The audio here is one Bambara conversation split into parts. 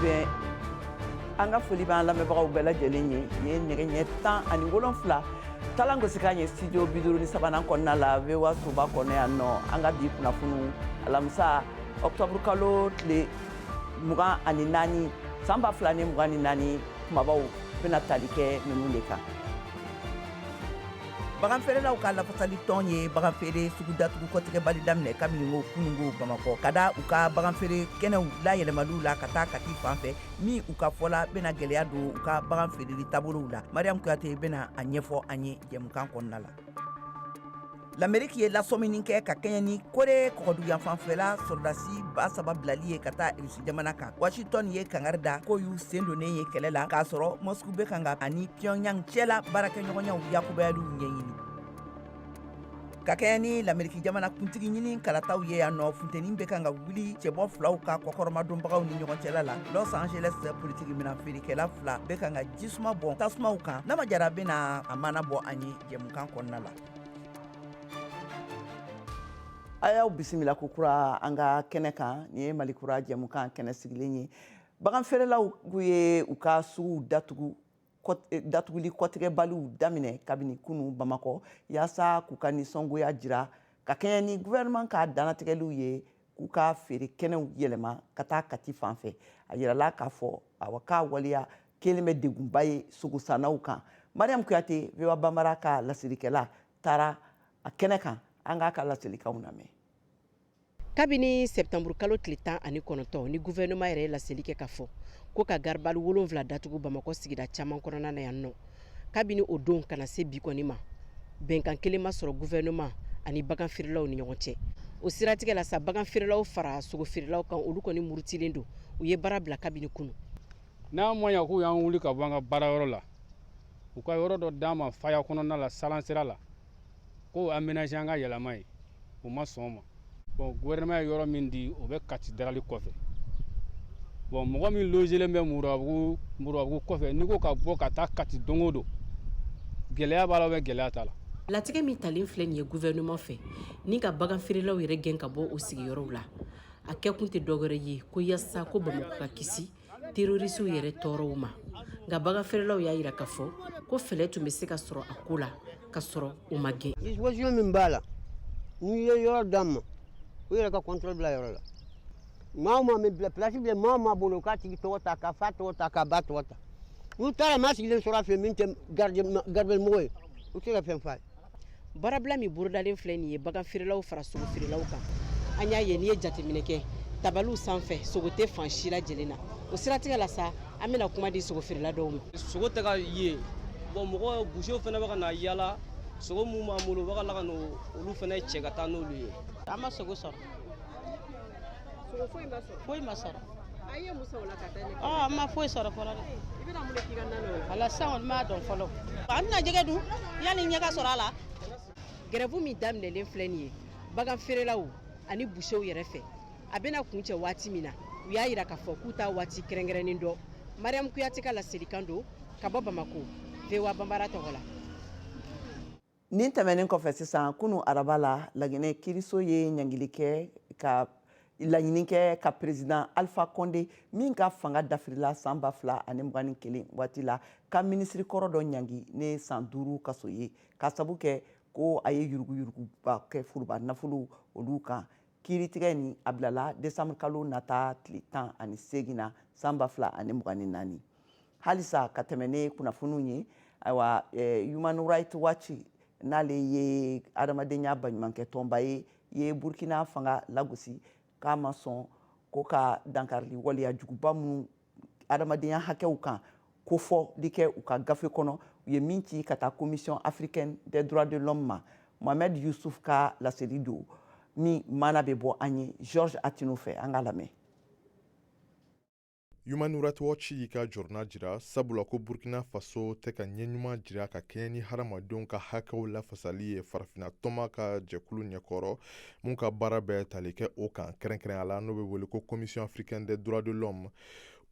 Bɛ an ka foli b'an lamɛnbagaw bɛɛ lajɛlen ye. Nin ye nɛgɛ ɲɛ 17 talan gosikan ye studio 53nan kɔnɔna la, VOA soba kɔnɔ yan nɔ. An ka bi kunnafoniw, alamisa octobre kalo tile 24 san 2024, kumabaw bɛna tali kɛ ninnu de kan. Baganfeerelaw ka lafasali tɔn ye baganfeere sugu datugu kɔtigɛbali daminɛ kabini ko kunungo Bamakɔ, ka da u ka baganfeere kɛnɛw layɛlɛmaliw la ka taa Kati fan fɛ, min u ka fɔ la bɛna gɛlɛya don u ka bagan feereli taabolow la. Mariam Kuyate bɛna a ɲɛfɔ an ye jɛmukan kɔnɔna la. Lameriki ye lasɔmini kɛ ka kɛɲɛ ni Kore kɔgɔduguyanfanfɛla sɔrɔdasi 3000 bilali ye ka taa Irisi jamana kan. Washington ye kangari da k'o y'u sen donnen ye kɛlɛ la, k'a sɔrɔ Moscou bɛ kan ka ani Pyongyang cɛla baarakɛɲɔgɔnyaw yakubayaliw ɲɛɲini. Ka kɛɲɛ ni Lameriki jamana kuntigi ɲini kalataw ye yan nɔ, funteni bɛ kan ka wuli cɛbɔ filaw ka kɔkɔrɔmadonbagaw ni ɲɔgɔn cɛla la. Los Angeles, politiki minan feerekɛla fila bɛ kan ka jisuma bɔn tasumaw kan. Nama Jara bɛna a mana bɔ an ye jɛmukan kɔnɔna la. A y'aw bisimila ko kura an ka kɛnɛ kan. Nin ye Mali Kura jɛmukan kɛnɛ sigilen ye. Baganfeerelaw ye u ka suguw datugu, datuguli kɔtigɛbaliw daminɛ kabini kunu Bamakɔ, yaasa k'u ka nisɔngoya jira ka kɛɲɛ ni gouvernement ka dannatigɛliw ye k'u ka feere kɛnɛw yɛlɛma ka taa Kati fan fɛ. A yirala k'a fɔ awa k'a waleya kelen bɛ degunba ye sogosannaw kan. Mariam Kuyate, VOA Bambara ka laselikɛla, taara a kɛnɛ kan. An k'a ka laselikanw lamɛn. Kabini sɛtanburu kalo tile 19 ni gouvernement yɛrɛ ye laseli kɛ k'a fɔ ko ka garabali 7 datugu Bamakɔ sigida caman kɔnɔna na yan nɔ, kabini o don ka na se bi kɔni ma, bɛnkan kelen ma sɔrɔ gouvernement ani bagan feerelaw ni ɲɔgɔn cɛ. O siratigɛ la sa, bagan feerelaw fara sogo feerelaw kan, olu kɔni murutilen don, u ye baara bila kabini kunu. N'a ma ɲa k'u y'an wuli ka bɔ an ka baarayɔrɔ la, u ka yɔrɔ dɔ d'an ma faya kɔnɔna la, salansira la, k'o aménager an ka yɛlɛma ye, u ma sɔn o ma. Bon, gouvernement ye yɔrɔ min di, o bɛ Kati darali kɔfɛ. Bon, mɔgɔ min logelen bɛ Murabugu kɔfɛ, n'i ko ka bɔ ka taa Kati don o don, gɛlɛya b'a la ou bien gɛlɛya t'a la? Latigɛ min talen filɛ nin ye gouvernement fɛ ni ka bagan feerelaw yɛrɛ gɛn ka bɔ o sigiyɔrɔw la, a kɛkun tɛ dɔwɛrɛ ye ko yaasa ko Bamakɔ ka kisi terorisiw yɛrɛ tɔɔrɔw ma. Nka bagan feerelaw y'a jira k'a fɔ ko fɛɛrɛ tun bɛ se ka sɔrɔ a ko la ka sɔrɔ u ma gɛn. Disposition min b'a la, n'i ye yɔrɔ d'an ma, u yɛrɛ ka contrôle bila yɔrɔ la. Maa o maa min bila place bɛ maa o maa bolo, k'a tigi tɔgɔ ta, k'a fa tɔgɔ ta, k'a ba tɔgɔ ta. N'u taara maa sigilen sɔrɔ a fɛ min tɛ garde mɔgɔ ye, u tɛ se ka fɛn f'a ye. Baarabila min bolodalen filɛ nin ye bagan feerelaw fara sogo feerelaw kan, an y'a ye, n'i ye jateminɛ kɛ tabaliw sanfɛ, sogo tɛ fan si lajɛlen na. O siratigɛ la sa, an bɛna kuma di sogo feerela dɔw ma. Sogo tɛ ka ye. Bon, mɔgɔ busew fana bɛ ka na yala, sogo mun b'an bolo, u bɛ ka la ka olu fana cɛ ka taa n'olu ye. An ma sogo sɔrɔ. Sogo foyi ma sɔrɔ? Foyi ma sɔrɔ. A ye mun san o la ka taa ne? An ma foyi sɔrɔ fɔlɔ dɛ. I bɛna mun de k'i ka na la? Ala, sisan kɔni m'a dɔn fɔlɔ. An tɛna jɛgɛ dun yanni ɲɛ ka sɔrɔ a la. Grève min daminɛlen filɛ nin ye bagan feerelaw ani busew yɛrɛ fɛ, a bɛna kuncɛ waati min na, u y'a jira k'a fɔ k'u t'a waati kɛrɛnkɛrɛnnen dɔn. Mariam Kuyate ka laselikan don ka bɔ Bamakɔ, VOA Bambara tɔgɔ la. Nin tɛmɛnen kɔfɛ sisan, kunu araba la, Laginɛ kiriso ye ɲangili kɛ ka laɲini kɛ ka président Alpha Condé min ka fanga dafirila san 2021 waati la, ka minisiri kɔrɔ dɔ ɲangi ne san 5 kaso ye, ka sabu kɛ ko a ye yuruguyuruguba kɛ foroba nafolo olu kan. Kiiritigɛ ni a bilala décembre kalo nata tile 18 na san 2024. Halisa ka tɛmɛ ne kunnafoniw ye, ayiwa, Human Rights Watch, n'ale ye adamadenya baɲumankɛ tɔnba ye, ye Burkina fanga lagosi k'a ma sɔn ko ka dankarili waleya juguba minnu adamadenya hakɛw kan kofɔli kɛ u ka gafe kɔnɔ, u ye min ci ka taa Commission africaine des droits de l'homme ma. Mohamed Yusuf ka laseli don min mana bɛ bɔ an ye Georges Attino fɛ. An k'a lamɛn. Human Rights Watch y'i ka jɔrɔna jira, sabula ko Burkina Faso tɛ ka ɲɛ ɲuman jira ka kɛɲɛ ni hadamadenw ka hakɛw lafasali ye farafinna tɔnba ka jɛkulu ɲɛkɔrɔ mun ka baara bɛ tali kɛ o kan, kɛrɛnkɛrɛnya la n'o bɛ wele ko Commission africaine des droits de l'homme.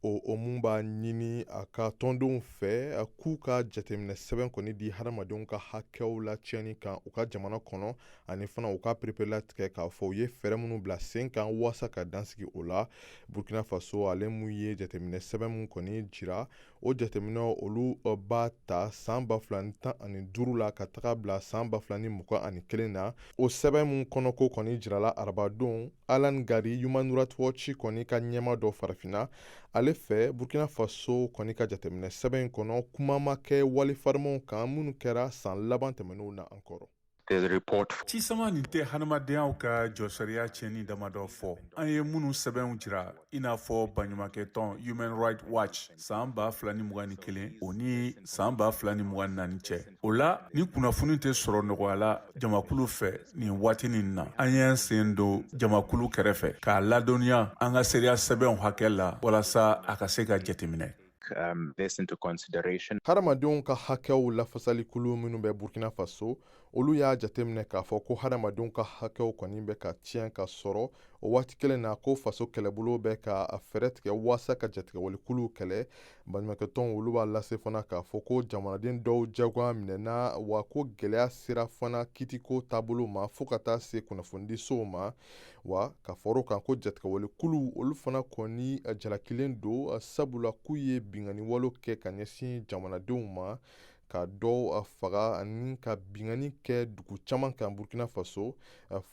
O mun b'a ɲini a ka tɔndenw fɛ k'u ka jateminɛ sɛbɛn kɔni di hadamadenw ka hakɛw la tiɲɛni kan u ka jamana kɔnɔ, ani fana u ka pereperelatigɛ k'a fɔ u ye fɛɛrɛ minnu bila sen kan waasa ka dansigi o la. Burkina Faso, ale mun ye jateminɛ sɛbɛn mun kɔni jira, o jateminɛ olu b'a ta san 2015 la ka taga bila san 2021 na. O sɛbɛn mun kɔnɔko kɔni jirala arabadon, Alan Gary, Human Rights Watch kɔni ka ɲɛma dɔ farafinna, ale fɛ, Burkina Faso kɔni ka jateminɛ sɛbɛn in kɔnɔ, kuma ma kɛ wale farimanw kan minnu kɛra san laban tɛmɛnenw na an kɔrɔ. Cisama nin tɛ hadamadenyaw ka jɔsariya tiɲɛni damadɔ fɔ an ye minnu sɛbɛnw jira, i n'a fɔ baɲumankɛtɔn Human Rights Watch san 2021, o ni san 2024 cɛ. O la, ni kunnafoni tɛ sɔrɔ nɔgɔya la jamakulu fɛ nin waati nin na, an y'an sen don jamakulu kɛrɛfɛ k'a ladɔnniya an ka seereya sɛbɛnw hakɛ la, walasa a ka se ka jateminɛ. This into consideration. Hadamadenw ka hakɛw lafasalikulu minnu bɛ Burkina Faso, olu y'a jateminɛ k'a fɔ ko hadamadenw ka hakɛw kɔni bɛ ka tiɲɛ ka sɔrɔ o waati kelen na ko faso kɛlɛbolo bɛ ka fɛɛrɛ tigɛ waasa ka jatigɛwalekuluw kɛlɛ. Baɲumankɛtɔnw, olu b'a lase fana k'a fɔ ko jamanaden dɔw jagoya minɛna, wa ko gɛlɛya sera fana kitiko taabolo ma fo ka taa se kunnafonidisow ma. Wa ka fɔr'o kan ko jatigɛwalekuluw, olu fana kɔni jalakilen don, sabula k'u ye binkanniwalew kɛ ka ɲɛsin jamanadenw ma, ka dɔw faga ani ka binkanni kɛ dugu caman kan Burkina Faso.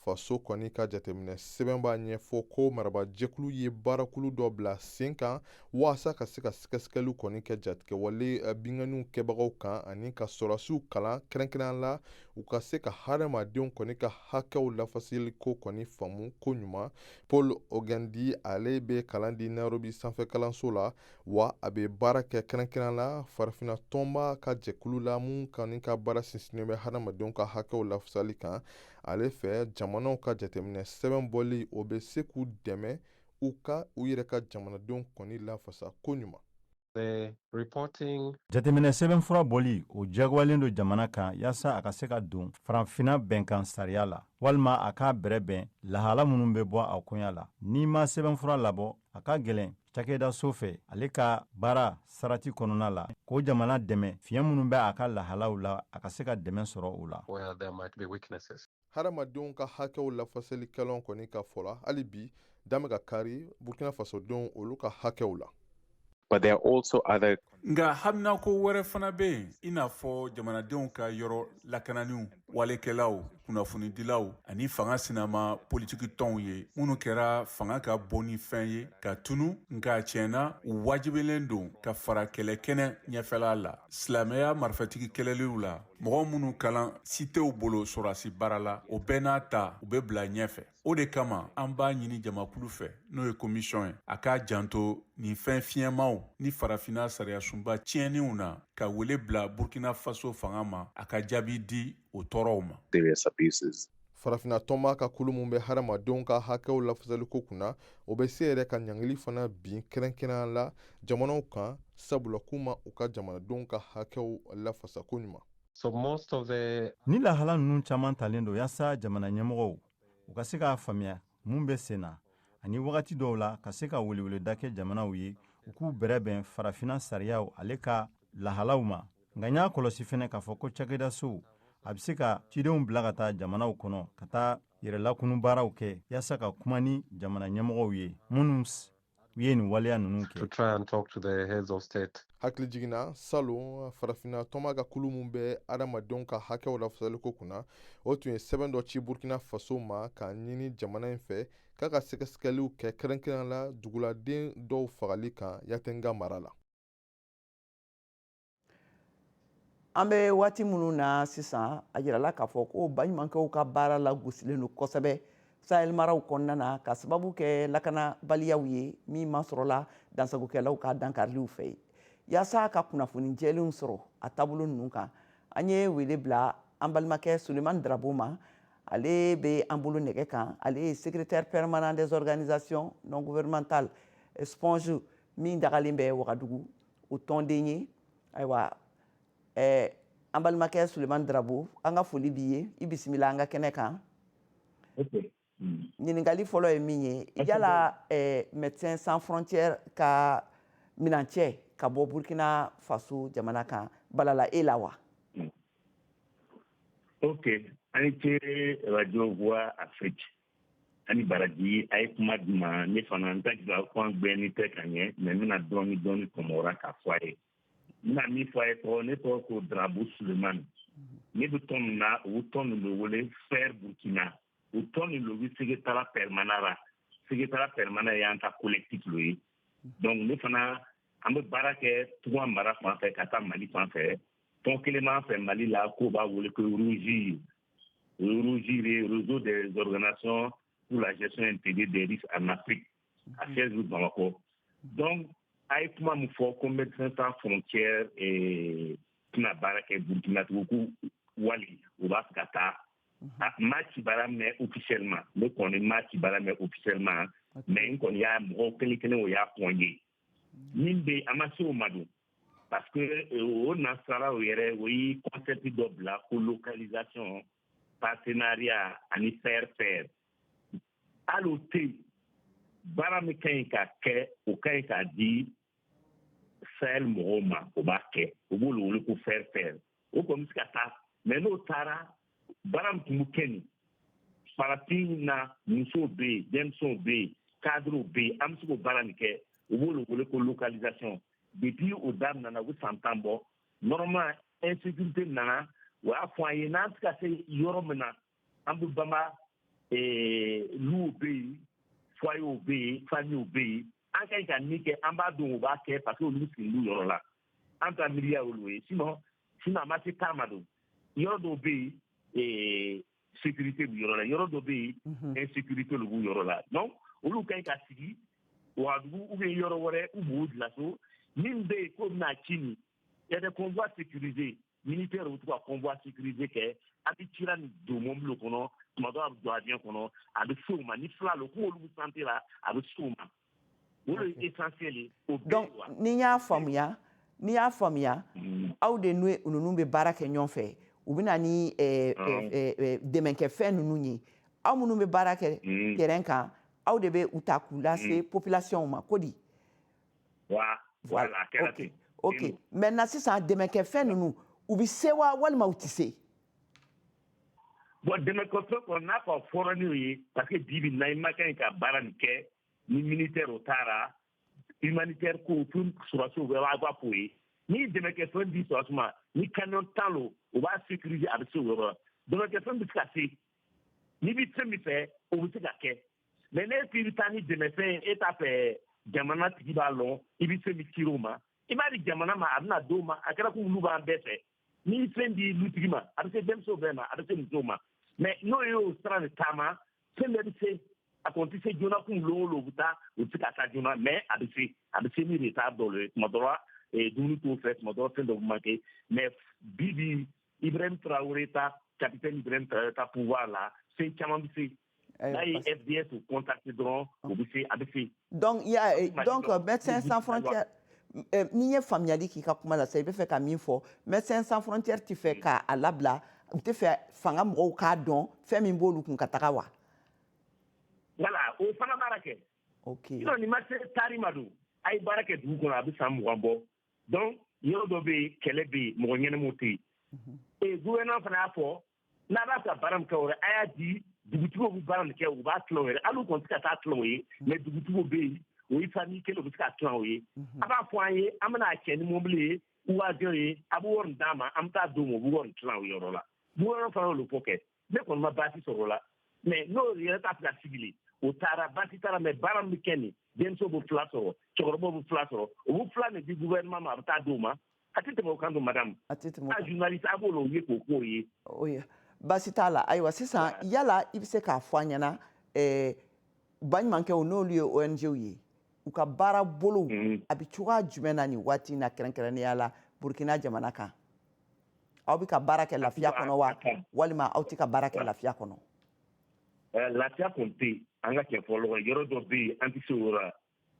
Faso kɔni ka jateminɛ sɛbɛn b'a ɲɛfɔ ko marabajɛkulu ye baarakulu dɔ bila sen kan waasa ka se ka sɛgɛsɛgɛliw kɔni kɛ jatigɛwale binkanniw kɛbagaw kan, ani ka sɔrɔdasiw kalan kɛrɛnkɛrɛnnenya la u ka se ka hadamadenw kɔni ka hakɛw lafasali ko kɔni faamu ko ɲuman. Paul Ogendi, ale bɛ kalan di Nairobi sanfɛ kalanso la, wa a bɛ baara kɛ kɛrɛnkɛrɛn la farafinna tɔnba ka jɛkulu la mun kɔni ka baara sinsinnen bɛ hadamadenw ka hakɛw lafasali kan. Ale fɛ, jamanaw ka jateminɛ sɛbɛn bɔli, o bɛ se k'u dɛmɛ u ka u yɛrɛ ka jamanadenw kɔni lafasa ko ɲuman. Jateminɛ sɛbɛnfura bɔli, o diyagoyalen don jamana kan yaasa a ka se ka don farafinna bɛnkan sariya la, walima a k'a bɛrɛ bɛn lahala minnu bɛ bɔ a koɲa la. N'i ma sɛbɛnfura labɔ, a ka gɛlɛn cakɛdaso fɛ, ale ka baara sarati kɔnɔna la, k'o jamana dɛmɛ fiɲɛ minnu bɛ a ka lahalaw la, a ka se ka dɛmɛ sɔrɔ o la. Hadamadenw ka hakɛw lafasalikɛlaw kɔni ka fɔ la, hali bi dan bɛ ka kari Burkina Fasodenw olu ka hakɛw la. But there are also other Nka haminako wɛrɛ fana bɛ yen, i n'a fɔ jamanadenw ka yɔrɔ lakananiw walekɛlaw, kunnafonidilaw ani fanga sinama politiki tɔnw ye minnu kɛra fanga ka bon ni fɛn ye ka tunu. Nka tiɲɛna, u wajibilen don ka fara kɛlɛ kɛnɛ ɲɛfɛla la silamɛya marifatigi kɛlɛliw la. Mɔgɔ minnu kalan si tɛw bolo sɔrɔdasi baara la, o bɛɛ n'a ta, u bɛ bila ɲɛfɛ. O de kama an b'a ɲini jamakulu fɛ, n'o ye komisɔn ye, a k'a janto nin fɛn fiɲɛmaw ni farafinna sariyasunba tiɲɛniw na, ka wele bila Burkina Faso fanga ma a ka jaabi di o tɔɔrɔw ma. Serious abuses. Farafinna tɔnba ka kulu mun bɛ hadamadenw ka hakɛw lafasaliko kunna, o bɛ se yɛrɛ ka ɲangili fana bin kɛrɛnkɛrɛnnenya la jamanaw kan, sabula k'u ma u ka jamanadenw ka hakɛw lafasa ko ɲuman. So most of the Ni lahala ninnu caman talen don yaasa jamana ɲɛmɔgɔw u ka se k'a faamuya mun bɛ sen na, ani wagati dɔw la ka se ka weleweleda kɛ jamanaw ye u k'u bɛrɛ bɛn farafinna sariyaw ale ka lahalaw ma. Nka n y'a kɔlɔsi fɛnɛ k'a fɔ ko cakɛdasow a bɛ se ka cidenw bila ka taa jamanaw kɔnɔ ka taa yɛrɛlakunu baaraw kɛ yaasa ka kuma ni jamana ɲɛmɔgɔw ye minnu u ye nin waleya ninnu kɛ. To try and talk to the heads of state. Hakili jiginna salon, farafinna tɔnba ka kulu mun bɛ adamadenw ka hakɛw lafasaliko kunna, o tun ye sɛbɛn dɔ ci Burkina Faso ma k'a ɲini jamana in fɛ k'a ka sɛgɛsɛgɛliw kɛ kɛrɛnkɛrɛn la duguladen dɔw fagali kan Yatenga mara la. An bɛ waati minnu na sisan, a jirala k'a fɔ ko baɲumankɛw ka baara lagosilen don kosɛbɛ Sahel maraw kɔnɔna na, ka sababu kɛ lakanabaliyaw ye min ma sɔrɔla dansagokɛlaw ka dankariliw fɛ yen. Yaasa ka kunnafoni jɛlenw sɔrɔ a taabolo ninnu kan, an ye wele bila an balimakɛ Sulemani Darabo ma. Ale bɛ an bolo nɛgɛ kan. Ale ye secrétaire permanent des organisations non gouvernementales SPONJ min dagalen bɛ Wagadugu, o tɔnden ye. Ayiwa, an balimakɛ Sulemani Darabo, an ka foli b'i ye, i bisimila an ka kɛnɛ kan. Ɲininkali fɔlɔ ye min ye, yala Médecins sans frontières ka Minancɛ ka bɔ Burkina Faso jamana kan balala e la wa? Ok, a ni ce Radio Voix Afrique ani baraji. A ye kuma di ma, ne fana n t'a jira ko an gbɛni tɛ ka ɲɛ, mais n bɛna dɔɔni dɔɔni kɔmɔra k'a fɔ a ye. N bɛna min fɔ a ye, tɔgɔ ne tɔgɔ ko Drabu Sulemani. Ne bɛ tɔn min na, o tɔn nin bɛ wele Faire Burkina. O tɔn nin lo bɛ secrétariat permanent la. Secrétariat permanent y'an ta collectif lo ye. Donc ne fana, an bɛ baara kɛ Tugan mara fan fɛ ka taa Mali fan fɛ. Tɔn kelen b'an fɛ Mali la k'o b'a wele ko ROGIR. O ye ROGIR ye, Réseau des organisations pour la gestion intégrée des risques en Afrique. A siège bɛ Bamakɔ. Donc a ye kuma min fɔ ko Médecins Sans Frontières tɛna baara kɛ Burkina tugun, ko wali u b'a fɛ ka taa, n ma kibaruya mɛn officiellement. Ne kɔni ma kibaruya mɛn officiellement, mais n kɔni y'a mɔgɔ kelen kelen o y'a fɔ n ye. Min bɛ yen, an ma se o ma don, parce que o nasaraw yɛrɛ, o ye concept dɔ bila ko localisation, partenariat ani faire faire. Hali o tɛ yen. Baara min ka ɲi ka kɛ, o ka ɲi k'a di Sahel mɔgɔw ma, o b'a kɛ, o b'olu wele ko faire faire. O kɔni bɛ se ka taa, mais n'o taara, baara min tun bɛ kɛ nin farafin na, musow bɛ yen, denmisɛnw bɛ yen, cadres bɛ yen, an bɛ se k'o baara nin kɛ, u b'olu wele ko localisation. Depuis o daminɛna, u bɛ san 10 bɔ. Normalement, insécurité nana, o y'a fɔ an ye n'an tɛ ka se yɔrɔ min na, an bɛ banba luw bɛ yen, foyerw bɛ yen, famillew bɛ yen, an ka ɲi ka min kɛ, an b'a dɔn o b'a kɛ, parce que olu sigilen b'u yɔrɔ la. An ta miiriya olu ye. Sinon a ma se taa ma don. Yɔrɔ dɔw bɛ yen, sécurité b'u yɔrɔ la, yɔrɔ dɔ bɛ yen, insécurité b'u yɔrɔ la. Donc olu ka ɲi ka sigi Wagadugu ou bien yɔrɔ wɛrɛ, u b'u bila so. Min bɛ yen k'o bɛna ci nin, il y a des convois sécurisés militaires, u to ka convoi sécurisé kɛ. A bɛ cira nin don mobili kɔnɔ, tuma dɔ a bɛ don avion kɔnɔ, a bɛ se u ma. Ni fila lo, k'olu bɛ santé la, a bɛ se u ma. O de ye essentiel ye o bɛ Donc ni y'a faamuya, aw de ninnu bɛ baara kɛ ɲɔgɔn fɛ. U bɛ na ni dɛmɛkɛfɛn ninnu ye. Aw minnu bɛ baara kɛ terrain kan, aw de bɛ u ta k'u lase population ma ko di? Voilà, a kɛra ten. Ok, maintenant sisan, dɛmɛkɛfɛn ninnu, u bɛ se wa walima u tɛ se? Bon, dɛmɛkɛfɛn kɔni n'a ka fɔra n'o ye, parce que bi bi in na, i ma ka ɲi ka baara nin kɛ ni militaire o taara humanitaire ko fo sɔrɔdasiw bɛɛ b'a f'o ye. Ni dɛmɛkɛfɛn di sɔrɔdasi ma ni camion 10 lo, o b'a sécuriser, a bɛ se o yɔrɔ la. Dɛmɛkɛfɛn bɛ se ka se n'i bɛ fɛn min fɛ, o bɛ se ka kɛ. Mais n'e k'i bɛ taa ni dɛmɛfɛn ye, e t'a fɛ jamana tigi b'a lɔn i bɛ fɛn min tirer o ma, i b'a di jamana ma, a bɛna d'o ma, a kɛra ko olu b'an bɛɛ fɛ. N'i ye fɛn di lutigi ma, a bɛ se denmisɛnw bɛɛ ma, a bɛ se musow ma. Mais n'o y'o sira de taama, fɛn bɛɛ bɛ se. A kɔni tɛ se joona kun lon o lon, u bɛ taa, u tɛ se ka taa joona, mais a bɛ se, a bɛ se ni retard dɔw ye. Tuma dɔ la dumuni t'o fɛ, tuma dɔ la fɛn dɔ bɛ manquer. Mais bi bi, Ibrahim Traoré ta, capitaine Ibrahim Traoré ta pouvoir la, fɛn caman bɛ se. N'a ye FDS contacté dɔrɔn, o bɛ se, a bɛ se. Donc il y a donc Médecins Sans Frontières, n'i ye faamuyali k'i ka kuma la sisan, i bɛ fɛ ka min fɔ, Médecins Sans Frontières tɛ fɛ k'a labila, u tɛ fɛ fanga mɔgɔw k'a dɔn fɛn min b'olu kun ka taga wa? Voilà, o fana baara kɛ. Sinon nin ma se taari ma don. A ye baara kɛ dugu kɔnɔ, a bɛ san 20 bɔ. Donc yɔrɔ dɔ bɛ yen, kɛlɛ bɛ yen, mɔgɔ ɲɛnɛmaw tɛ yen. Ee, gouvernement fana y'a fɔ n'a b'a fɛ ka baara min kɛ o yɛrɛ, a y'a di dugutigiw bɛ baara min kɛ, u b'a tilan o yɛrɛ. Hali u kɔni tɛ ka taa tilan o ye, mais dugutigiw bɛ yen, o ye famille kelen, u bɛ se ka tilan o ye. A b'a fɔ an ye, an bɛna cɛ ni mobili ye ou avion ye, a bɛ wari d'a ma, an bɛ taa d'o ma, u bɛ wari tilan o yɔrɔ la. Gouvernement fana y'o fɔ kɛ. Ne kɔni ma baasi sɔrɔ o la, mais n'o yɛrɛ t'a fɛ ka sigi, o taara, baasi taara. Mais baara min bɛ kɛ nin, denmisɛnw bɛ fila sɔrɔ, cɛkɔrɔbaw bɛ fila sɔrɔ, u bɛ fila nin di gouvernement ma, a bɛ taa d'o ma. A tɛ tɛmɛ o kan don, madame. A tɛ tɛmɛ o kan. Journaliste, a b'o ye k'o k'o ye. O ye baasi t'a la. Ayiwa, sisan, yala i bɛ se k'a fɔ an ɲɛna, baɲumankɛw, n'olu ye ONG ye, u ka baara bolow a bɛ cogoya jumɛn na nin waati in na, kɛrɛnkɛrɛnnenya la Burkina jamana kan? Aw bɛ ka baara kɛ lafiya kɔnɔ wa, walima aw tɛ ka baara kɛ lafiya kɔnɔ? Lafiya kɔni tɛ yen. An ka cɛ fɔlɔ, yɔrɔ dɔ bɛ yen, an tɛ se o yɔrɔ la.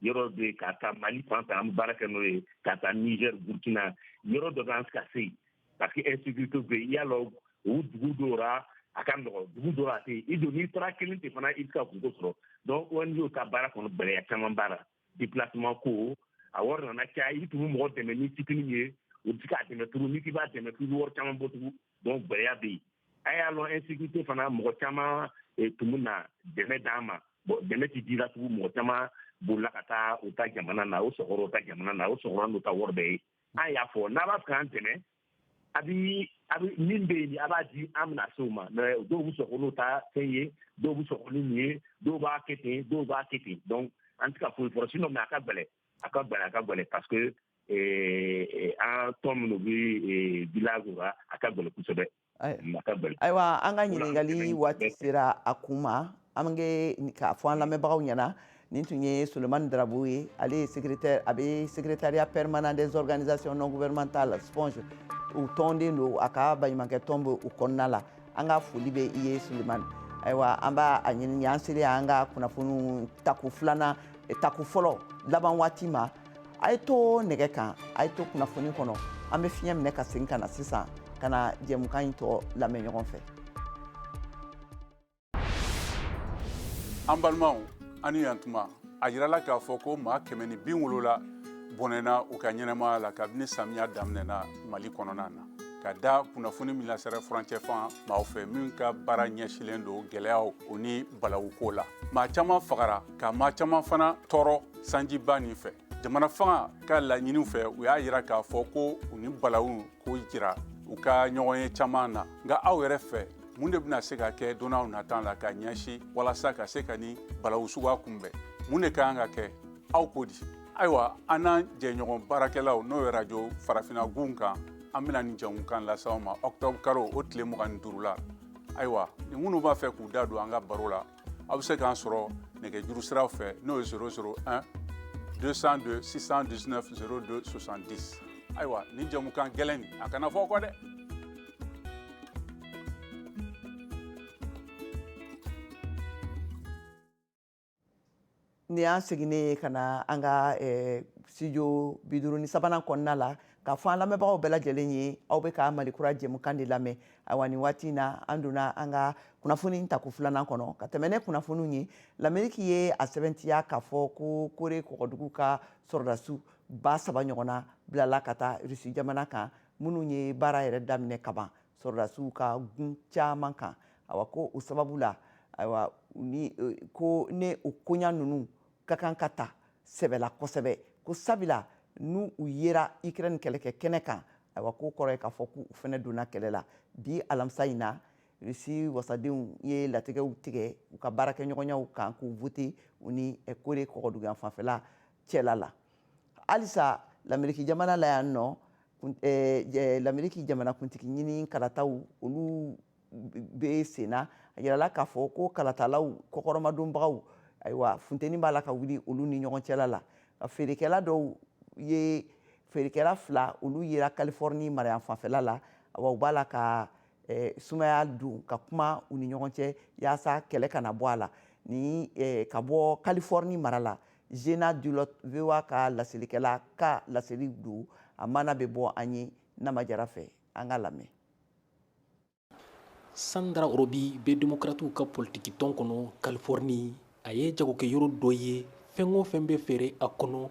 Yɔrɔ bɛ yen, ka taa Mali fan fɛ, an bɛ baara kɛ n'o ye, ka taa Niger, Burkina, yɔrɔ dɔ bɛ, an tɛ ka se yen parce que insécurité bɛ yen. I y'a lɔn, o dugu dɔw la a ka nɔgɔn, dugu dɔw la a tɛ yen. I don, n'i taara kelen ten fana, i bɛ se ka kungo sɔrɔ. Donc ONG ka baara kɔnɔ, gɛlɛya caman b'a la, déplacement ko. A wari nana caya. I tun bɛ mɔgɔ dɛmɛ ni fitinin ye, o tɛ se k'a dɛmɛ tugun. N'i k'i b'a dɛmɛ, k'i bɛ wari caman bɔ tugun, donc gɛlɛya bɛ yen. A y'a lɔn, insécurité fana, mɔgɔ caman tun bɛ na dɛmɛ d'an ma. Bon, dɛmɛ tɛ dira tugun. Mɔgɔ caman bolila ka taa u ta jamana na, o sɔgɔrɔ u ta jamana na, o sɔgɔrɔ n'u ta wari bɛɛ ye. An y'a fɔ, n'a b'a fɛ k'an dɛmɛ, a bɛ min bɛ yen, a b'a di, an bɛna se o ma. Mais dɔw bɛ sɔgɔ n'u ta fɛn ye, dɔw bɛ sɔgɔ ni nin ye, dɔw b'a kɛ ten, dɔw b'a kɛ ten. Donc an tɛ ka foyi fɔ sinon, mais a ka gɛlɛn, a ka gɛlɛn, a ka gɛlɛn, parce que an tɔn minnu bɛ village la, a ka gɛlɛn kosɛbɛ, a ka gɛlɛn. Ayiwa, an ka ɲininkali waati sera a kun ma. An bɛ k'a fɔ an lamɛnbagaw ɲɛna, nin tun ye Sulemani Darabo ye. Ale ye secrétaire, a bɛ secrétariat permanent des organisations non gouvernementales, SPONGE, u tɔnden don. A ka baɲumankɛ tɔn bɛ o kɔnɔna la. An ka foli bɛ i ye, Sulemani. Ayiwa, an b'a a ɲini, an selen an ka kunnafoniw tako filanan, tako fɔlɔ laban waati ma. A ye to nɛgɛ kan, a ye to kunnafoni kɔnɔ. An bɛ fiɲɛ minɛ ka segin ka na sisan ka na jɛmukan in tɔ lamɛn ɲɔgɔn fɛ. An balimaw, an ni yantuma. A yirala k'a fɔ ko maa 170 bɔnɛna u ka ɲɛnɛmaya la kabini samiya daminɛna Mali kɔnɔna na, ka da kunnafoni min lasera furancɛ fanga maaw fɛ min ka baara ɲɛsilen don gɛlɛyaw o ni balawuko la. Maa caman fagara, ka maa caman fana tɔɔrɔ sanjiba nin fɛ. Jamana fanga ka laɲiniw fɛ, u y'a yira k'a fɔ ko u ni balawu ko jira u ka ɲɔgɔn ye caman na. Nka aw yɛrɛ fɛ, mun de bɛna se ka kɛ donnaw natan la ka ɲɛsin walasa ka se ka ni balawu suguya kunbɛn? Mun de ka kan ka kɛ, aw ko di? Ayiwa, an n'an jɛɲɔgɔn baarakɛlaw, n'o ye radio Farafinna gun kan, an bɛna nin jɛmukan lase aw ma octobre kalo o tile 25 la. Ayiwa, ni minnu b'a fɛ k'u da don an ka baro la, aw bɛ se k'an sɔrɔ nɛgɛjuru siraw fɛ, n'o ye 001 202 619 02 70. Ayiwa, nin jɛmukan gɛlɛn nin, a kana fɔ kɔ dɛ. Ni y'an seginnen ye ka na an ka studio 53nan kɔnɔna la, k'a fɔ an lamɛnbagaw bɛɛ lajɛlen ye, aw bɛ ka Mali Kura jɛmukan de lamɛn. Ayiwa, nin waati in na, an donna an ka kunnafoni tako filanan kɔnɔ. Ka tɛmɛ ne kunnafoniw ye, Lamɛriki ye a sɛbɛntiya k'a fɔ ko Kore kɔgɔdugu ka sɔrɔdasiw 3000 ɲɔgɔnna bilala ka taa Rusi jamana kan, minnu ye baara yɛrɛ daminɛ kaban sɔrɔdasiw ka gun caman kan. Awa, ko o sababu la, ayiwa, ni ko ne o koɲa ninnu ka kan ka ta sɛbɛla kosɛbɛ, ko sabila n'u u yera Ukraine kɛlɛkɛ kɛnɛ kan, ayiwa, k'o kɔrɔ ye k'a fɔ k'u fɛnɛ donna kɛlɛ la. Bi alamisa in na, Rusi wasadenw ye latigɛw tigɛ u ka baarakɛɲɔgɔnyaw kan k'u vote u ni Kore kɔgɔduguyan fanfɛla cɛla la. Halisa Lameriki jamana la yan nɔ, Lameriki jamanakuntigi ɲini kalataw, olu bɛ sen na. A yirala k'a fɔ ko kalatalaw kɔkɔrɔmadonbagaw, ayiwa, funteni b'a la ka wuli olu ni ɲɔgɔn cɛla la. Feerekɛla dɔw ye, feerekɛla fila, olu yera Californie marayan fanfɛla la. Awa, u b'a la ka sumaya don ka kuma u ni ɲɔgɔn cɛ yaasa kɛlɛ kana bɔ a la. Ni ka bɔ Californie mara la, Zena Dulot, VOA ka laselikɛla ka laseli don. A mana bɛ bɔ an ye Nama Jara fɛ, an ka lamɛn. Sandra Orobi bɛ Demokratiw ka politikitɔn kɔnɔ Californie. A ye jagokɛyɔrɔ dɔ ye, fɛn o fɛn bɛ feere a kɔnɔ,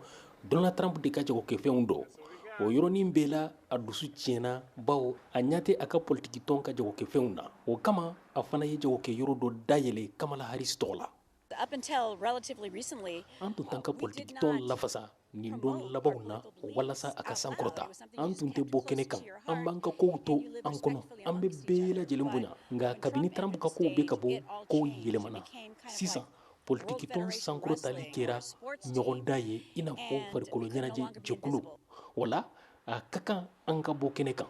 Donald Trump de ka jagokɛfɛnw dɔ. O yɔrɔnin bɛɛ la, a dusu tiɲɛna, bawo a ɲɛ tɛ a ka politikitɔn ka jagokɛfɛnw na. O kama, a fana ye jagokɛyɔrɔ dɔ dayɛlɛ Kamala Harris tɔgɔ la. An tun t'an ka politikitɔn lafasa nin don labanw na walasa a ka sankɔrɔta. An tun tɛ bɔ kɛnɛ kan, an b'an ka kow to an kɔnɔ, an bɛ bɛɛ lajɛlen bonya. Nka kabini Trump ka kow bɛ ka bɔ, kow yɛlɛmana. Sisan, politikitɔn sankɔrɔtali kɛra ɲɔgɔnda ye i n'a fɔ farikolo ɲɛnajɛ jɛkulu. O la, a ka kan an ka bɔ kɛnɛ kan.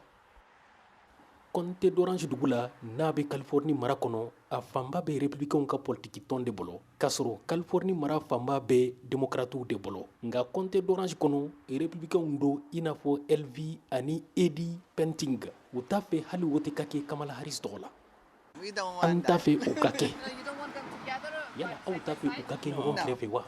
Comté d'Orange dugu la, n'a bɛ Californie mara kɔnɔ, a fanba bɛ Républicainw ka politikitɔn de bolo, k'a sɔrɔ Californie mara fanba bɛ Démocratew de bolo. Nka Comté d'Orange kɔnɔ, Républicainw don i n'a fɔ Elvi ani Eddie Penting, u t'a fɛ hali wote ka kɛ Kamala Harris tɔgɔ la. An t'a fɛ o ka kɛ. Yala aw t'a fɛ u ka kɛ ɲɔgɔn kɛrɛfɛ wa?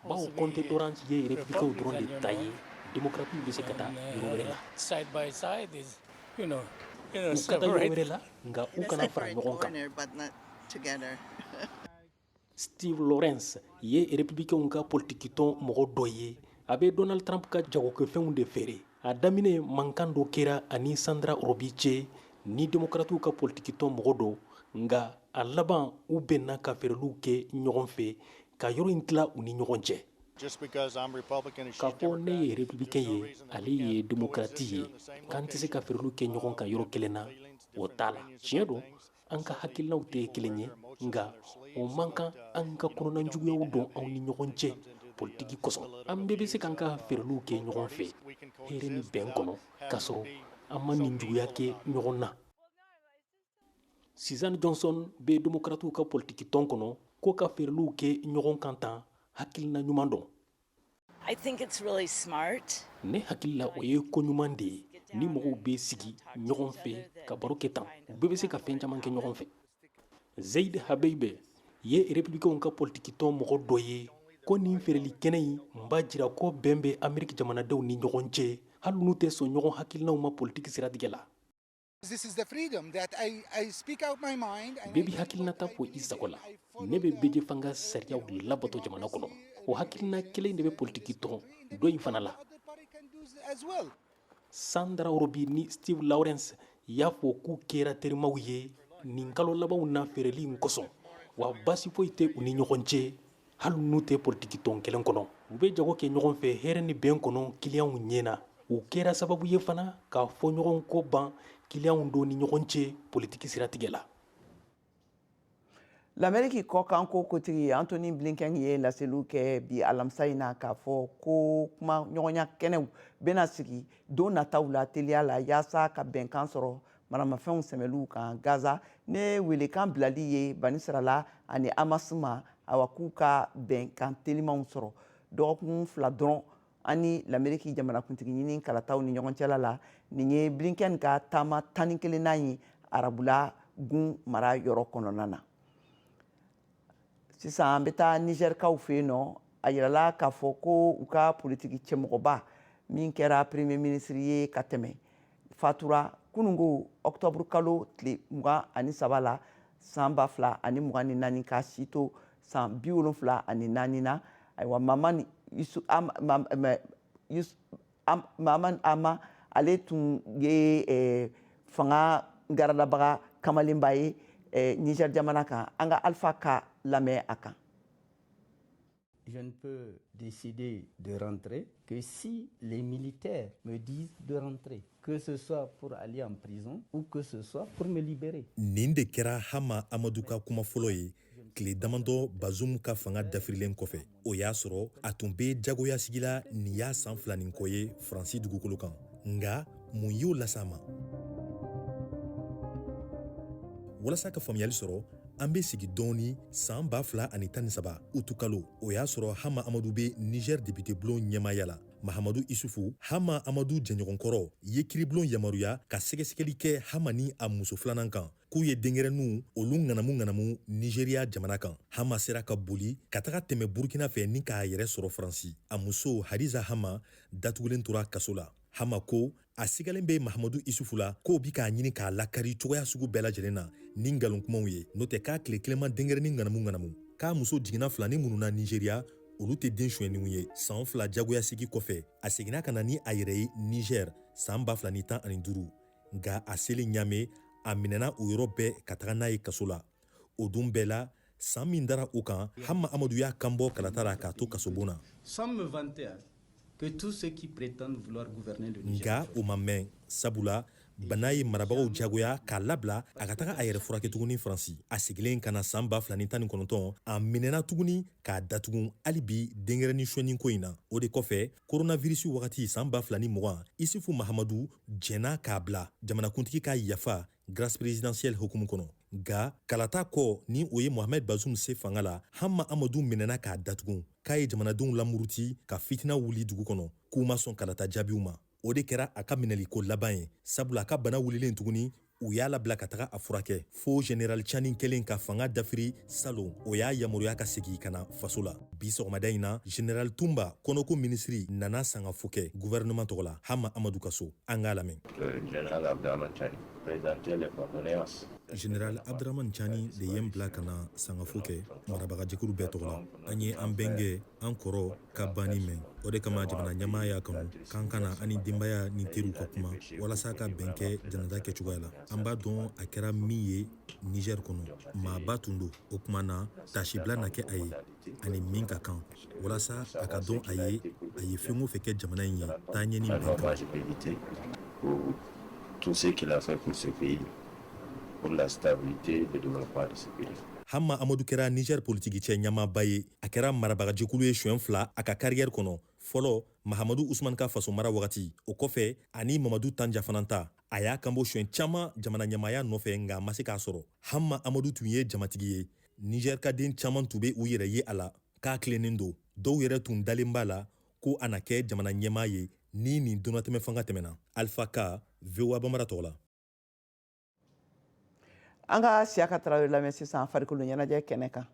Bawo Comté d'Orange ye Républicainw dɔrɔn de ta ye, Démocratew bɛ se ka taa yɔrɔ wɛrɛ la. U ka taa yɔrɔ wɛrɛ la, nka u kana fara ɲɔgɔn kan. Steve Lawrence ye Republicainw ka politikitɔn mɔgɔ dɔ ye. A bɛ Donald Trump ka jagokɛfɛnw de feere. A daminɛ, mankan dɔ kɛra ani Sandra Roby cɛ ni Demokratiw ka politikitɔn mɔgɔ dɔ, nka a laban u bɛnna ka feereliw kɛ ɲɔgɔn fɛ, ka yɔrɔ in tila u ni ɲɔgɔn cɛ. K'a fɔ ne ye républicain ye, ale ye démocrate ye, k'an tɛ se ka feereliw kɛ ɲɔgɔn kan yɔrɔ kelen na, o t'a la. Tiɲɛ don, an ka hakilinaw tɛ kelen ye, nka o man kan an ka kɔnɔna juguyaw don anw ni ɲɔgɔn cɛ politiki kosɔn. An bɛɛ bɛ se k'an ka feereliw kɛ ɲɔgɔn fɛ hɛrɛ ni bɛn kɔnɔ, k'a sɔrɔ an ma nin juguya kɛ ɲɔgɔn na. Suzanne Johnson bɛ Demokratiw ka politiki tɔn kɔnɔ, ko ka feereliw kɛ ɲɔgɔn kan tan, hakilina ɲuman don. Ne hakili la, o ye ko ɲuman de ye. Ni mɔgɔw bɛ sigi ɲɔgɔn fɛ ka baro kɛ tan, u bɛɛ bɛ se ka fɛn caman kɛ ɲɔgɔn fɛ. Zaid Habeibe ye Republicainw ka politikitɔn mɔgɔ dɔ ye, ko nin feereli kɛnɛ in b'a jira ko bɛn bɛ Ameriki jamanadenw ni ɲɔgɔn cɛ, hali n'u tɛ sɔn ɲɔgɔn hakilinaw ma politiki siratigɛ la. Bɛɛ b'i hakilinata fɔ i sago la. Ne bɛ bɛɛ fanga sariyaw labato jamana kɔnɔ. O hakilina kelen de bɛ politiki tɔn dɔ in fana la. Sandra Roby ni Steve Lawrence y'a fɔ k'u kɛra terimaw ye nin kalo labanw na feereli in kosɔn, wa baasi foyi tɛ u ni ɲɔgɔn cɛ, hali n'u tɛ politiki tɔn kelen kɔnɔ. U bɛ jago kɛ ɲɔgɔn fɛ hɛrɛ ni bɛn kɔnɔ kiliyanw ɲɛna. U kɛra sababu ye fana k'a fɔ ɲɔgɔn kɔ ban kiliyanw dɔ ni ɲɔgɔn cɛ politiki siratigɛ la. Lamɛriki kɔkanko kotigi Antony Blinken ye laseliw kɛ bi alamisa in na, k'a fɔ ko kuma ɲɔgɔnya kɛnɛw bɛna sigi don nataw la teliya la, yaasa ka bɛnkan sɔrɔ maramafɛnw sɛmɛliw kan Gaza, ne welekan bilali ye Banisirala ani Hamas ma, awa, k'u ka bɛnkan telimanw sɔrɔ. Dɔgɔkun 2 dɔrɔn ani Lameriki jamanakuntigi ɲini kalataw ni ɲɔgɔn cɛla la, nin ye Blinken ka taama 11nan ye Arabula gun mara yɔrɔ kɔnɔna na. Sisan an bɛ taa Nizɛrikaw fɛ yen nɔ. A yirala k'a fɔ ko u ka politiki cɛmɔgɔba min kɛra premier ministre ye ka tɛmɛ, fatura kunungo ɔktɔburu kalo tile 23 la san 2024, k'a si to san 74 na. Ayiwa, Maman Ama, ale tun ye fanga garadabaga kamalenba ye Niger jamana kan. An ka Alpha ka lamɛn a kan. Je ne peux décider de rentrer que si les militaires me disent de rentrer, que ce soit pour aller en prison ou que ce soit pour me libérer. Nin de kɛra Hama Amadu ka kuma fɔlɔ ye tile damadɔ Bazum ka fanga dafirilen kɔfɛ. O y'a sɔrɔ a tun bɛ jagoya sigi la nin y'a san 2 nin kɔ ye Faransi dugukolo kan. Nga mun y'o las'a ma? Walasa ka faamuyali sɔrɔ, an bɛ sigi dɔɔni san 2013 utukalo. O y'a sɔrɔ Hama Amadu bɛ Niger député bulon ɲɛmaaya la. Mahamadu Isufu, Hama Amadu jɛɲɔgɔnkɔrɔ, ye kiribulon yamaruya ka sɛgɛsɛgɛli kɛ Hama ni a muso filanan kan, k'u ye denyɛrɛninw olu ŋanamu ŋanamu Nigeriya jamana kan. Hama sera ka boli ka taga tɛmɛ Burkina fɛ ni k'a yɛrɛ sɔrɔ Faransi. A muso Hadiza Hama datugulen tora kaso la. Hama ko a sigalen bɛ Mahamadu Isufu la k'o bi k'a ɲini k'a lakari cogoya sugu bɛɛ lajɛlen na ni nkalon kumaw ye, n'o tɛ k'a tile kelen ma denyɛrɛnin ŋanamu ŋanamu, k'a muso jiginna filani minnu na Nigeriya, olu tɛ den sonyɛninw ye. San 2 jagoya sigi kɔfɛ, a seginna ka na ni a yɛrɛ ye Niger san 2015. Nka a selen Ɲame, a minɛna o yɔrɔ bɛɛ ka taga n'a ye kaso la. O dun bɛɛ la, san min dara o kan, Hama Amadu y'a kanbɔ kalata la k'a to kasobon na. Sans me vanter, que tous ceux qui prétendent vouloir gouverner le Niger. Nka o ma mɛn, sabula bana ye marabagaw jagoya k'a labila a ka taga a yɛrɛ furakɛ tuguni Faransi. A segilen ka na san 2019, a minɛna tuguni k'a datugu hali bi denyɛrɛnin sonyɛnin ko in na. O de kɔfɛ, coronavirus wagati san 2020, Isufu Mahamadu jɛnna k'a bila jamanakuntigi ka yafa grâce présidentielle hukumu kɔnɔ. Nka kalata kɔ, ni o ye Mohamed Bazoum se fanga la, Hama Amadu minɛna k'a datugu k'a ye jamanadenw lamuruti ka fitina wuli dugu kɔnɔ, k'u ma sɔn kalata jaabiw ma. O de kɛra a ka minɛliko laban ye, sabula a ka bana wulilen tuguni, u y'a labila ka taga a furakɛ, fo général Tchani kelen ka fanga dafiri salon, o y'a yamaruya ka segi ka na faso la. Bi sɔgɔmada in na, général Tumba, kɔnɔko minisiri, nana sangafo kɛ gouvernement tɔgɔ la Hama Amadu ka so. An k'a lamɛn. Le général Abdourahamane Tchani présentait les condoléances. Général Abdramane Tiani de ye n bila ka na sangafo kɛ marabagajɛkulu bɛɛ tɔgɔ la. An ye an bɛnkɛ, an kɔrɔ ka banni mɛn. O de kama jamana ɲɛmaa y'a kanu k'an ka na an ni denbaya ni teriw ka kuma walasa ka bɛn kɛ janaja kɛcogoya la. An b'a dɔn a kɛra min ye Niger kɔnɔ, maaba tun don. O tuma na taasibila na kɛ a ye ani min ka kan walasa a ka dɔn a ye a ye fɛn o fɛn kɛ jamana in ye taaɲɛ ni bɛn kama. Tout ce qu'il a fait pour ce pays, pour la stabilité et le développement de ce pays. Hama Amadu kɛra Niger politiki cɛ ɲɛmaaba ye. A kɛra marabagajɛkulu ye siɲɛ fila a ka carrière kɔnɔ. Fɔlɔ, Mahamadu Usman ka faso mara wagati. O kɔfɛ, ani Mamadu Tanja fana ta. A y'a kanbɔ siɲɛ caman jamana ɲɛmaaya nɔfɛ, nka a ma se k'a sɔrɔ. Hama Amadu tun ye jamatigi ye. Niger ka den caman tun bɛ u yɛrɛ ye a la k'a tilennen don. Dɔw yɛrɛ tun dalen b'a la ko a na kɛ jamana ɲɛmaa ye ni nin donnatɛmɛ fanga tɛmɛna. Alpha Ka, VOA Bambara tɔgɔ la. An ka Siyaka Tarawele lamɛn sisan farikolo ɲɛnajɛ kɛnɛ kan.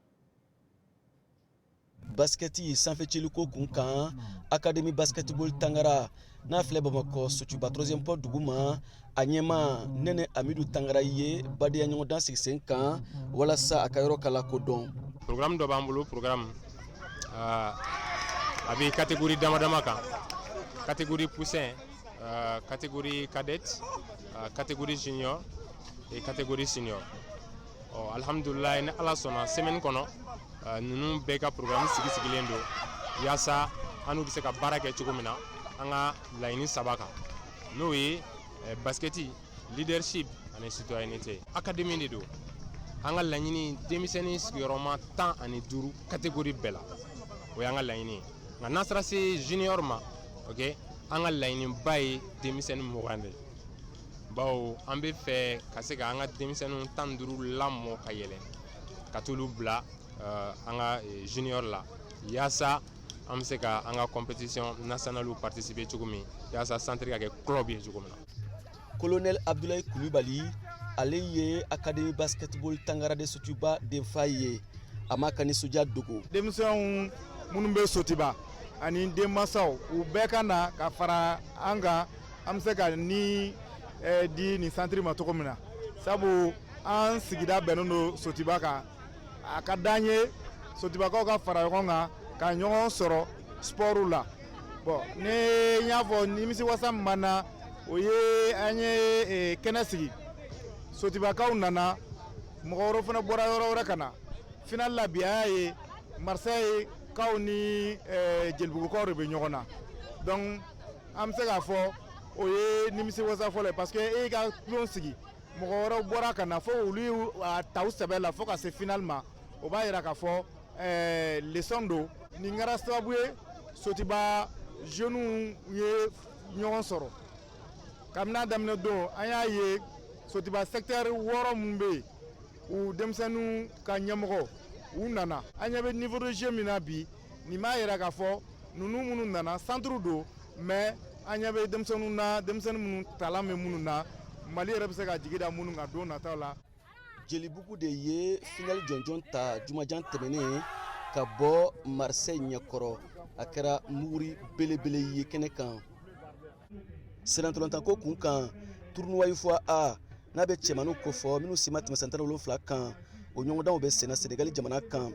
Baskɛti sanfɛciliko kun kan, Académie Basketball Tangara n'a filɛ Bamakɔ Sotuba 3e pont dugu ma, a ɲɛma Nɛnɛ Amidu Tangara ye badenya ɲɔgɔndan sigi sen kan walasa a ka yɔrɔ ka lakodɔn. Programme dɔ b'an bolo, programme a bɛ catégorie dama dama kan: catégorie poussin, catégorie cadette, catégorie junior et catégorie senior. Ɔ alhamdulilayi, ni Ala sɔnna, semaine kɔnɔ ninnu bɛɛ ka programme sigi sigilen don yaasa an n'u bɛ se ka baara kɛ cogo min na an ka laɲini saba kan, n'o ye basketi, leadership ani citoyenneté. Académie de don. An ka laɲini, denmisɛnnin sigiyɔrɔma 15 catégorie bɛɛ la, o y'an ka laɲini ye. Nka n'an sera se junior ma, ok, an ka laɲiniba ye denmisɛnnin 20 de ye, bawo an bɛ fɛ ka se ka an ka denmisɛnninw 15 lamɔ ka yɛlɛ ka t'olu bila an ka junior la, yaasa an bɛ se ka an ka compétition nationale participer cogo min, yaasa centre ka kɛ club ye cogo min na. Colonel Abdoulaye Coulibaly, ale ye Académie Basketball Tangara de Sotuba denfa ye, a ma ka nisɔndiya dogo. Denmisɛnw minnu bɛ Sotuba ani denmansaw, u bɛɛ ka na ka fara an kan, an bɛ se ka ni di nin centre ma cogo min na, sabu an sigida bɛnnen don Sotuba kan. A ka d'an ye Sotubakaw ka fara ɲɔgɔn kan ka ɲɔgɔn sɔrɔ sport la. Bon, ni n y'a fɔ, nimisiwasa min b'an na, o ye an ye kɛnɛ sigi, Sotubakaw nana, mɔgɔ wɛrɛw fana bɔra yɔrɔ wɛrɛ ka na. Final la bi, an y'a ye Marseille kaw ni Jelibugukaw de bɛ ɲɔgɔn na. Donc an bɛ se k'a fɔ o ye nimisiwasa fɔlɔ ye, parce que e y'i ka tulon sigi, mɔgɔ wɛrɛw bɔra ka na fo olu y'u ta u sɛbɛ la fo ka se final ma. O b'a yira k'a fɔ leçon don. Nin kɛra sababu ye Sotuba jeunes ye ɲɔgɔn sɔrɔ. Kabini a daminɛ don, an y'a ye Sotuba secteur 6 mun bɛ yen, u denmisɛnninw ka ɲɛmɔgɔ u nana. An ɲɛ bɛ niveau de jeu min na bi, nin b'a yira k'a fɔ ninnu minnu nana centre don, mais an ɲɛ bɛ denmisɛnninw na, denmisɛnnin minnu talent bɛ minnu na, Mali yɛrɛ bɛ se ka jigi da minnu kan don nataw la. Jelibugu de ye finali jɔnjɔn ta jumajan tɛmɛnen ka bɔ Marseille ɲɛkɔrɔ. A kɛra muguri belebele ye kɛnɛ kan. Sennantolatanko kun kan, tournoi UFOA A n'a bɛ cɛmaninw kofɔ minnu si ma tɛmɛ san 17 kan, o ɲɔgɔndanw bɛ senna Senegali jamana kan.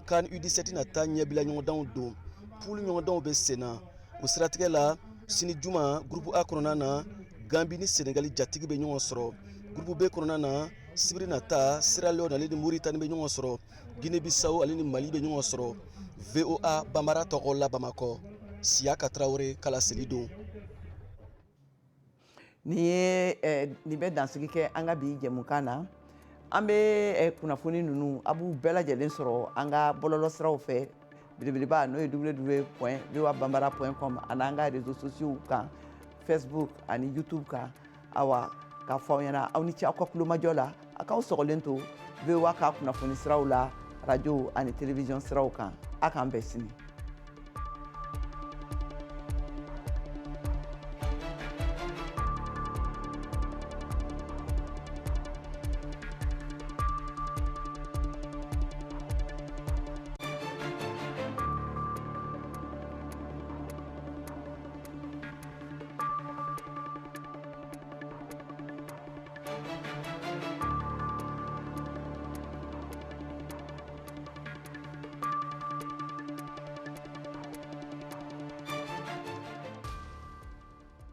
CAN U17 nata ɲɛbila ɲɔgɔndanw don, poule ɲɔgɔndanw bɛ senna. O siratigɛ la, sini juma, groupe A kɔnɔna na, Gambi ni Senegali jatigi bɛ ɲɔgɔn sɔrɔ. Groupe B kɔnɔna na, sibiri nata, Sierra Leone ale ni Mauritanie bɛ ɲɔgɔn sɔrɔ, Guinée Bissau ale ni Mali bɛ ɲɔgɔn sɔrɔ. VOA Bambara tɔgɔ la Bamakɔ, Siyaka Tarawele ka laseli don. Nin ye nin bɛ dansigi kɛ an ka bi jɛmukan na. An bɛ kunnafoni ninnu, a b'u bɛɛ lajɛlen sɔrɔ an ka bɔlɔlɔsiraw fɛ belebeleba, n'o ye www.voabambara.com, ani an ka réseaux sociaux kan, Facebook ani YouTube kan. Awa, k'a fɔ aw ɲɛna, aw ni ce aw ka kulomajɔ la. A k'aw sɔgɔlen to VOA ka kunnafoni siraw la, radio ani télévision siraw kan. A k'an bɛn sini.